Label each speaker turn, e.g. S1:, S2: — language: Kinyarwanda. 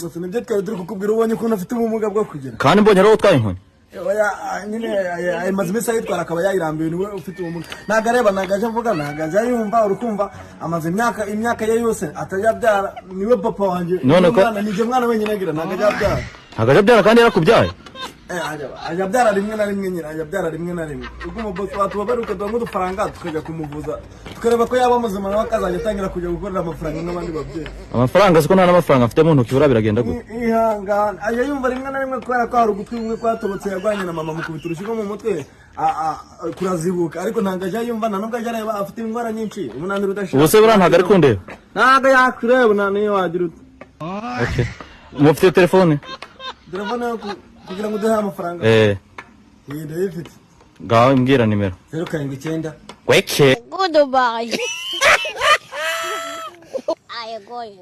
S1: Gusa nibyo twari turi kukubwira, ubonye ukuntu afite ubumuga bwo kugira.
S2: Kandi mbonye ari wowe utwaye inkoni.
S1: Oya, nyine amaze iminsi ayitwara, akaba yayirambiwe. Niwe ufite ubumuga, ntabwo areba, ntabwo ajya avuga, ntabwo ajya yumva. Urukumva amaze imyaka ye yose atajya abyara. Niwe papa wanjye.
S2: None ko-
S1: Umwana, ni jye mwana wenyine agira, ntabwo ajya abyara.
S2: Ntabwo ajya abyara kandi yarakubyaye?
S1: Ajya abyara rimwe na rimwe nyine, ajya abyara rimwe na rimwe. Ubwo umubosi watubabarira ukaduha nk'udufaranga tukajya kumuvuza, tukareba ko yaba muzima, nawe akazajya atangira kujya gukorera amafaranga nk'abandi babyeyi.
S2: Amafaranga siko nta n'amafaranga mfite mu ntoki, buriya biragenda gute?
S1: Ihangane, ajya yumva rimwe na rimwe kubera ko hari ugutwi kumwe kwatobotse. Yarwanye na mama, mukubita urushyi mu mutwe, kurazibuka, ariko ntabwo ajya yumva, nta nubwo ajya areba. Afite indwara nyinshi, umunaniro udashira.
S2: Ubu se buriya ntabwo ari kundeba?
S1: Ntabwo yakureba, nta niyo wagira ute.
S2: Okay, mufite telefone?
S1: Telefone yo kugira ngo uduhe amafaranga?
S2: Eh.
S1: Iyi ndayifite.
S2: Ngaho mbwira nimero.
S1: 079.
S2: Weke.
S3: Goodbye. I am going.